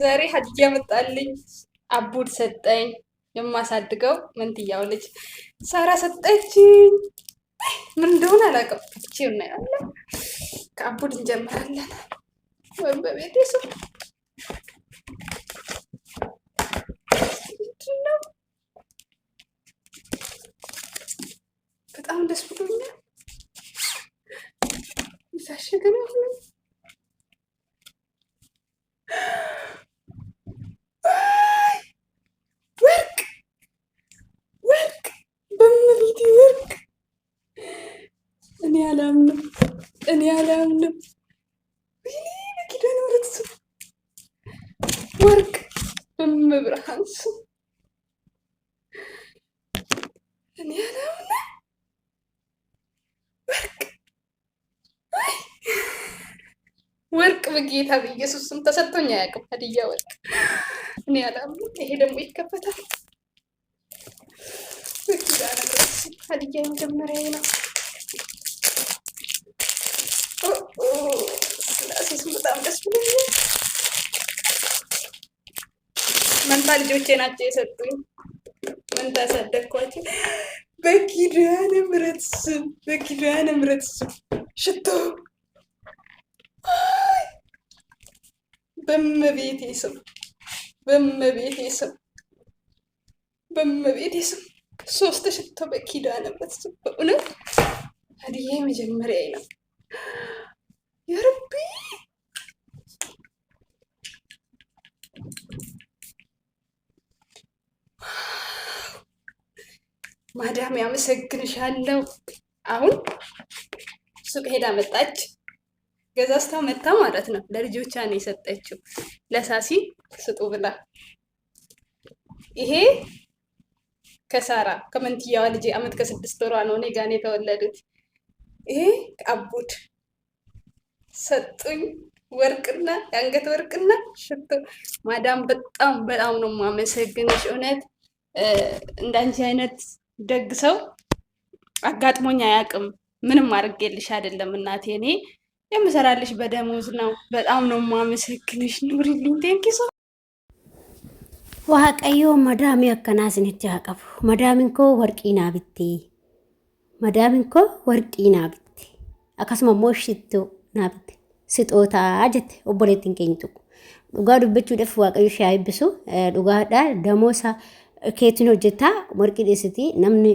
ዛሬ ሀዲያ መጣልኝ። አቡድ ሰጠኝ። የማሳድገው መንትያው ልጅ ሳራ ሰጠችኝ። ምን እንደሆነ አላውቅም። ከፍቼ እናየዋለን። ከአቡድ እንጀምራለን። ወይም በቤቴ ስም ምንድን ነው? በጣም ደስ ብሎኛል። የታሸገ ነው። ወርቅ ወርቅ፣ በእመቤቴ ወርቅ! እኔ አላምንም፣ እኔ አላምንም። ወይኔ በኪዳነ ምሕረት ስም ወርቅ፣ በእመብርሃን ስም እኔ አላምንም። ወርቅ ወርቅ በጌታ በኢየሱስ ስም ተሰጥቶኝ አያውቅም። ሀዲያ ወርቅ እኔ አላምንም። ይሄ ደግሞ ይከፈታል። በኪዳነ ምሕረት ስም ሀዲያ የመጀመሪያ ነው። ስላሴ ስም በጣም ደስ ብሎኛል። መንታ ልጆቼ ናቸው የሰጡኝ። መንታ ያሳደግኳቸው በኪዳነ ምሕረት ስም፣ በኪዳነ ምሕረት ስም ሽቶ፣ በእመቤቴ ስም፣ በእመቤቴ ስም፣ በእመቤቴ ስም ሶስት ሽቶ በኪዳነ ምሕረት ስም። በእውነት ሀዲያ የመጀመሪያ ነው። የረቢ ማዳም ያመሰግንሻለሁ። አሁን ሱቅ ሄዳ መጣች፣ ገዛዝታ መታ ማለት ነው። ለልጆቿ ነው የሰጠችው፣ ለሳሲ ስጡ ብላ። ይሄ ከሳራ ከመንትያዋ ልጄ አመት ከ6 ወሯ ነው እኔ ጋር ነው የተወለዱት። ይሄ ከአቡድ ሰጡኝ ወርቅና የአንገት ወርቅና ሽቶ። ማዳም በጣም በጣም ነው የማመሰግንሽ። እውነት እንዳንቺ አይነት ደግ ሰው አጋጥሞኝ አያውቅም። ምንም አድርጌልሽ አይደለም እናቴ፣ እኔ የምሰራልሽ በደሞዝ ነው። በጣም ነው የማመሰግንሽ። ኑሪልኝ። Thank you so Waaqayyoo madaamii akkanaa isinitti haa qabu. Madaamiin koo warqii naa bitti. Madaamiin koo warqii naa bitti. Akkasuma immoo shittoo naa bitte. Sixootaa jette obboleettiin keenya tokko. Dhugaa dubbachuudhaaf Waaqayyo ishee haa eebbisu. Dhugaadha, damoosa keetiin hojjetaa warqii dhiyeessiti, namni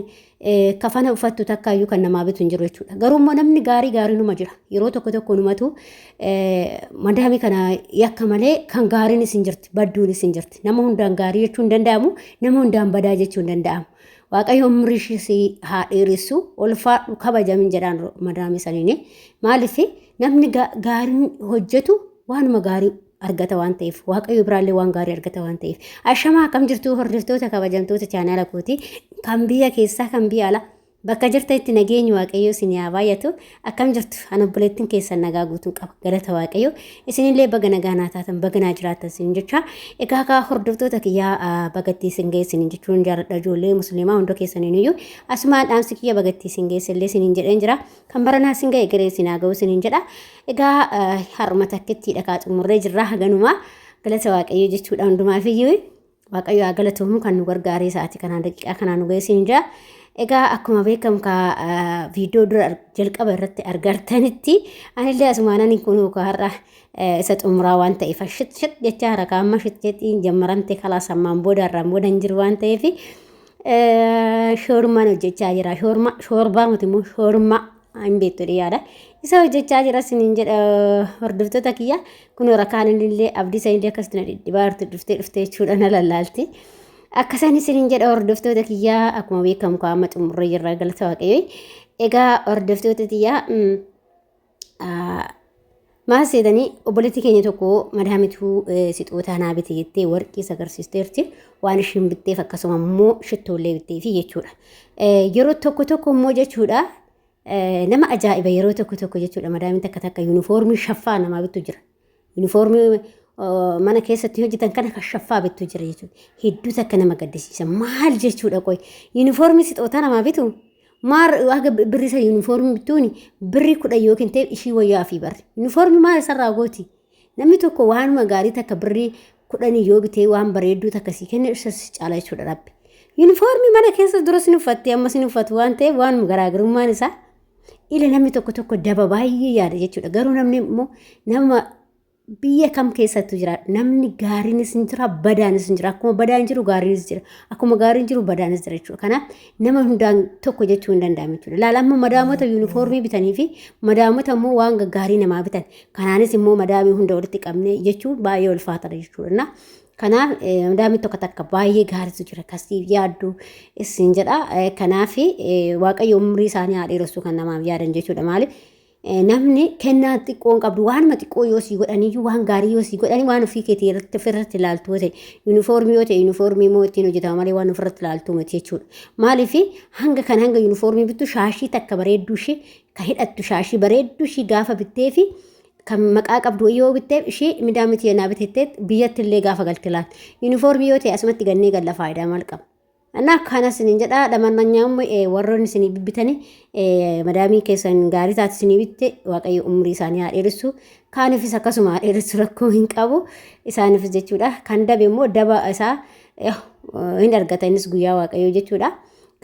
kafana uffattu takkaayyuu kan namaa bitu hin jiru jechuudha. Garuu immoo namni gaarii gaarii numa jira. Yeroo tokko tokko numatu madaamii kana yakka malee kan gaariinis hin jirti, badduunis hin jirti. Nama hundaan gaarii jechuu hin danda'amu, nama hundaan badaa jechuu hin danda'amu. Waaqayyo umrii ishee haa dheeressu, ulfaadhu, kabajamin jedhaan madaamii saniini. Maaliif, namni gaariin hojjetu waanuma gaarii argata waan ta'eef, Waaqayyo biraallee waan gaarii argata waan ta'eef. Ashamaa, akkam jirtu hordoftoota kabajamtoota chaanaala kooti, kan biyya keessaa kan biyya alaa, bakka jirtanitti nageenyi Waaqayyo isin haa baay'atu. Akkam jirtu? Ana obboleettiin keessan nagaa guutuun qaba, galata Waaqayyo. Isinillee baga nagaa naa taatan, baga naa jiraattan isin jecha. Egaa kaa hordoftoota kiyyaa, bagattii isin ga'e isin jechuun jaaladha. Ijoollee musliimaa hunda keessaniin iyyuu asumaan dhaamsi kiyya bagattii isin geesse illee isiniin jedheen jira. Kan baranaa isin ga'e garee isin haa ga'u isiniin jedha. Egaa har'uma takkittiidha kaa xumurree jirra, haganuma, galata Waaqayyo jechuudha. Hundumaaf iyyuu Waaqayyo haa galatoomu, kan nu gargaaree sa'aatii kanaan daqiiqaa kanaan nu ga'e isin jira. Egaa akkuma beekamu kaa viidiyoo dura jalqaba irratti argartanitti, anillee asumaanan kun har'a isa xumuraa waan ta'eef shit shit jecha harakaa amma shit jettiin jammaramte kalaas, ammaan booda har'aan booda hin jiru waan ta'eef shoormaan hojjechaa jira. Shoormaa, shoorbaa miti immoo shoormaa hin beektu yaada. Isa hojjechaa jira isiniin jedha hordoftoota kiyya. Kun rakaan illee abdii sanillee akkasitti na dhidhibaa jirtu, dhuftee dhuftee jechuudha na lallaalti. Akkasan isiniin jedha hordoftoota kiyyaa, akkuma beekamu kaa'ama xumurree jirra, galata Waaqayyoo. Egaa hordoftoota kiyyaa, maal seetanii, obboleettii keenya tokko madaamituu sixootaa naa bite jettee warqii agarsiisteerti, waan ishiin bitteef akkasuma immoo shittoolee bitteefi jechuudha. Yeroo tokko tokko immoo jechuudha nama ajaa'iba, yeroo tokko tokko jechuudha madaamiin takka takka yuunifoormii shaffaa namaa bittu jira. Yuunifoormii mana keessatti hojjetan kana kan shaffaa bittu jira jechuudha. Hedduu takka nama gaddisiisa. Maal jechuudha qoy, yuunifoormii sixootaa namaa bitu? Maal haga birri isa yuunifoormii bittuuni birri 10 yookiin ta'e ishii wayyaa fi barri. Yuunifoormii maal isarraa gooti? Namni tokko waanuma gaarii takka birrii kudhanii yoo bitee waan bareedduu takka sii kenne isa si caala jechuudha rabbi. Yuunifoormii mana keessa dura sin uffatte amma sin uffatu waan ta'eef waan garaagarummaan isaa ila namni tokko tokko daba baay'ee yaada jechuudha. Garuu namni immoo nama biyya kam keessattuu jira namni gaariinis hin jira badaanis hin jira akkuma badaan jiru gaariinis jira akkuma gaariin jiru badaanis jira jechuudha. Kanaaf nama hundaan tokko jechuu hin danda'amu jechuudha. Laala amma madaamota yuunifoormii bitanii fi madaamota immoo waan gaggaarii namaa bitan kanaanis immoo madaamii hunda walitti qabnee jechuun baay'ee ulfaataadha jechuudha. Kanaaf madaamii tokko takka baay'ee gaariitu jira kasiif yaaddu isin jedha. Kanaaf waaqayyo umrii isaanii haa dheeressu kan namaaf yaadan jechuudha. Maaliif namni kennaa xiqqoo hin qabdu waanuma xiqqoo yoo sii godhaniyyuu waan gaarii yoo sii godhanii waan ofii keetii irratti ofirratti ilaaltu yoo ta'e yuunifoormii yoo ta'e yuunifoormii immoo ittiin hojjetama malee waan ofirratti ilaaltu miti jechuudha. Maaliif hanga kan hanga yuunifoormii bittu shaashii takka bareedduu ishee kan hidhattu shaashii bareedduu ishii gaafa bittee fi kan maqaa qabdu yoo bitteef ishee midaa miti yennaa bitettee biyyatti illee gaafa galte laal. Yuunifoormii yoo ta'e asumatti gannee galla faayidaa maal qaba? እና akkana isinin jedha dhamananyaam warroonni isinii bibbitani madaamii keessan gaarii taate isinii bitte waaqayyo umrii isaanii haa dheeressu kaanifis akkasuma haa dheeressu rakkoo hin qabu isaanifis jechuudha kan dabe immoo daba isaa hin argata innis guyyaa waaqayyoo jechuudha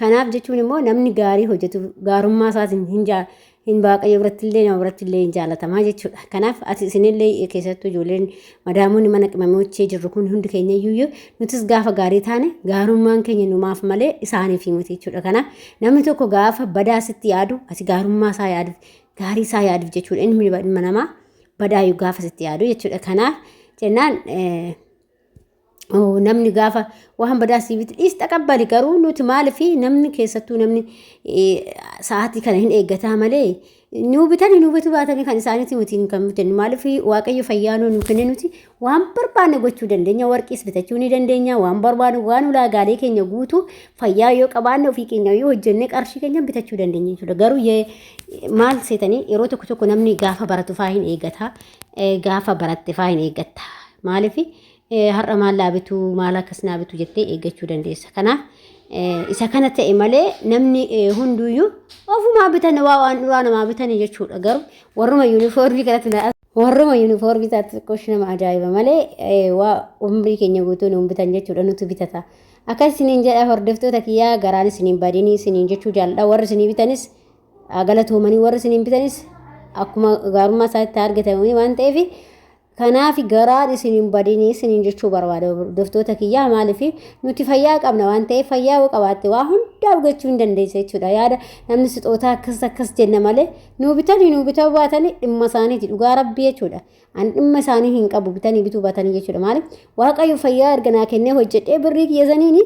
kanaaf jechuun immoo namni gaarii hojjetu gaarummaa isaatiin hin jaa hin waaqayyo birattillee nama birattillee hin jaalatamaa jechuudha. Kanaaf ati isinillee keessattuu ijoolleen madaamonni mana qimamochee jirru kun hundi keenya iyyuu nutis gaafa gaarii taane gaarummaan keenya numaaf malee isaaniif miti jechuudha. Kanaaf namni tokko gaafa badaa sitti yaadu ati gaarummaa isaa yaaduuf gaarii isaa yaaduuf jechuudha. Inni ilma namaa badaayu gaafa sitti yaadu jechuudha. Kanaaf jennaan namni gaafa waan badaa sii biti dhiis taqabbali garuu nuti maaliif namni keessattuu namni sa'aatii kana hin eeggataa malee nuu bitani nuu bituu baatanii kan isaaniiti miti kan bitan maaliif waaqayyo fayyaa nuu kenne nuti waan barbaanne gochuu dandeenya warqiis bitachuu ni dandeenya waan barbaanne waan ulaagaalee keenya guutuu fayyaa yoo qabaanne ofii keenya yoo hojjenne qarshii keenya bitachuu dandeenya jechuudha garuu maal seetanii yeroo tokko tokko namni gaafa baratu faa hin eeggata gaafa baratte faa hin eeggatta maaliif har'a maal naa bitu maal akkas naa bitu jettee eeggachuu dandeessa. Kanaaf isa kana ta'e malee namni hunduyyuu ofumaa bitan waa waan duraa namaa bitanii jechuudha. Garuu warruma yuunifoormii kanatti na warruma yuunifoormii taate xiqqooshi nama ajaa'iba malee waa umrii keenya guutuu nuun bitan jechuudha nutu bitata. Akkas isiniin jedha hordoftoota kiyyaa garaan isiniin badinii isiniin jechuu jaalladha warri isinii bitanis galatoomanii warri isiniin bitanis akkuma gaarummaa isaatti argatanii waan ta'eef Kanaaf garaan isin hin badinii isiniin jechuu barbaada hordoftoota kiyyaa maaliif nuti fayyaa qabna waan ta'eef fayyaa yoo qabaatte waa hundaa argachuu hin dandeessa jechuudha. Yaada namni sixootaa akkas akkas jenna malee nuu bitanii nuu bituu baatanii dhimma isaaniiti dhugaa rabbii jechuudha. Ani dhimma isaanii hin qabu bitanii bituu baatanii jechuudha. Maaliif waaqayyo fayyaa erga naa kennee hojjedhee birrii kiyya saniini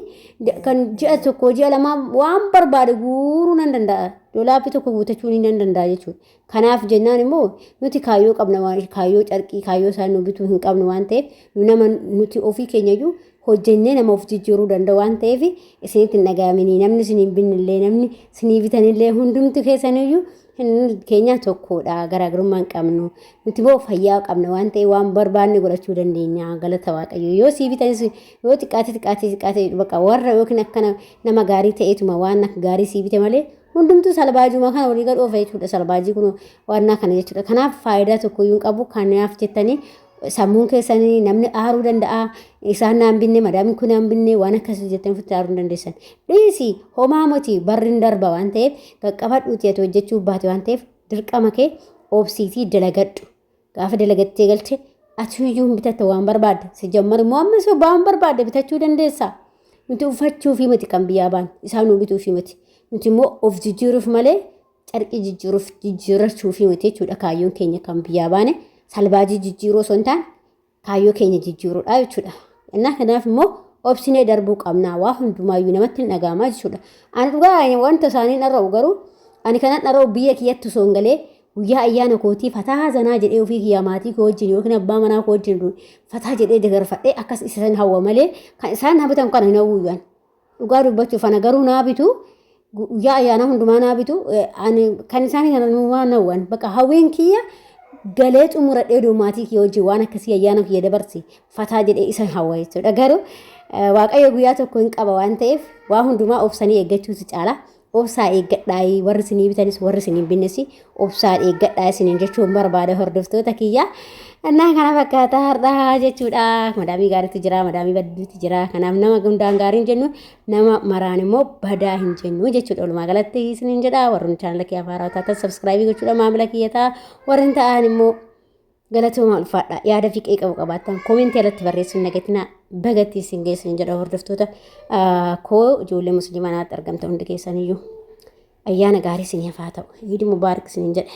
kan ji'a tokko ji'a lamaa waan barbaade guuruu nan danda'a. Dolaappi tokko guutachuu ni nan danda'a jechuudha. Kanaaf jennaan immoo nuti kaayyoo qabna waan kaayyoo carqii kaayyoo isaan nu bituu hin qabnu waan ta'eef nu nama nuti ofii keenya iyyuu hojjennee nama of jijjiiruu danda'u waan ta'eef isinitti hin dhaga'aminii namni isin hin binnillee namni isinii bitanillee hundumti keessaniyyuu keenya tokkodha garaagarummaa hin qabnu nuti immoo fayyaa qabna waan ta'eef waan barbaanne godhachuu dandeenya galata waaqayyo yoo sii bitanis yoo xiqqaate xiqqaate xiqqaate bakka warra yookiin akkana nama gaarii ta'eetuma waan akka gaarii sii bite malee Hundumtuu salbaajuma kana walii gad oofa jechuudha. Salbaajii kun waannaa kana jechuudha. Kanaaf faayidaa tokko iyyuu hin qabu. Kanaaf jettanii sammuun keessanii namni aaruu danda'a. Isaan naan binne madaamiin kun naan binne waan akkasii jettanii ofitti aaruu hin dandeessan. Dhiisi homaa miti barri hin darba waan ta'eef qaqqabadhuuti ati hojjechuu baate waan ta'eef dirqama kee obsiitii dalagadhu. Gaafa dalagattee galte ati iyyuu hin bitatta waan barbaadde. Si jammar immoo ammas waan barbaadde bitachuu dandeessa. Nuti uffachuufii miti kan biyyaa baane isaan nu bituufii miti. Nuti immoo of jijjiiruuf malee carqii jijjiiruuf jijjiirrachuufii miti jechuudha kaayyoon keenya kan biyyaa baane salbaajii jijjiiruu osoo hin taane kaayyoo keenya jijjiiruudha jechuudha. Innaa kanaaf immoo obsinee darbuu qabnaa waa hundumaayyuu namatti hin dhaga'amaa jechuudha. Ani dhugaa wanta isaanii dharra'u garuu ani kanan dharra'u biyya kiyyatti osoo hin galee guyyaa ayyaana kootii fataa zanaa jedhee ofii kiyyaa maatii koo wajjin yookiin abbaa manaa koo wajjin fataa jedhee dagarfadhee akkas isaan hawwa malee kan isaan na bitan kana hin hawwuyyaan. Dhugaa dubbachuuf ana garuu naa bitu guyyaa ayyaanaa hundumaa naa bitu ani kan isaan kana waan hawwan bakka hawwiin kiyya galee xumuradhee oduu maatii kiyya wajjin waan akkasii ayyaana kiyya dabarse fataa jedhee isa hawwa jechuudha. Garuu waaqayyo guyyaa tokko hin qaba waan ta'eef waa hundumaa obsanii eeggachuutu caala. Obsaa eeggadhaa warri isinii bitanis warri isinii hin binnes obsaa eeggadhaa isiniin jechuun barbaada hordoftoota kiyya. Innaa kana fakkaata har'aa jechuudha. Madaamii gaariitu jira, madaamii badduutu jira. Kanaaf nama hundaan gaarii hin jennu, nama maraan immoo badaa hin jennu jechuudha. Walumaa galatti isiniin jedha warroonni chaanala kiyya haaraa taatan sabskiraayibii gochuudha maamila kiyya ta'a. Warreen ta'an immoo galatoomaa ulfaadha. Yaada fi qeeqa qabaattan koomentii irratti barreessuun nagatina bagatti isin geessin jedha hordoftoota koo ijoollee musliimaa naatti argamta hundi keessaniyyuu. Ayyaana gaarii isiniif haa ta'u. Iidi mubaarak isiniin jedhe.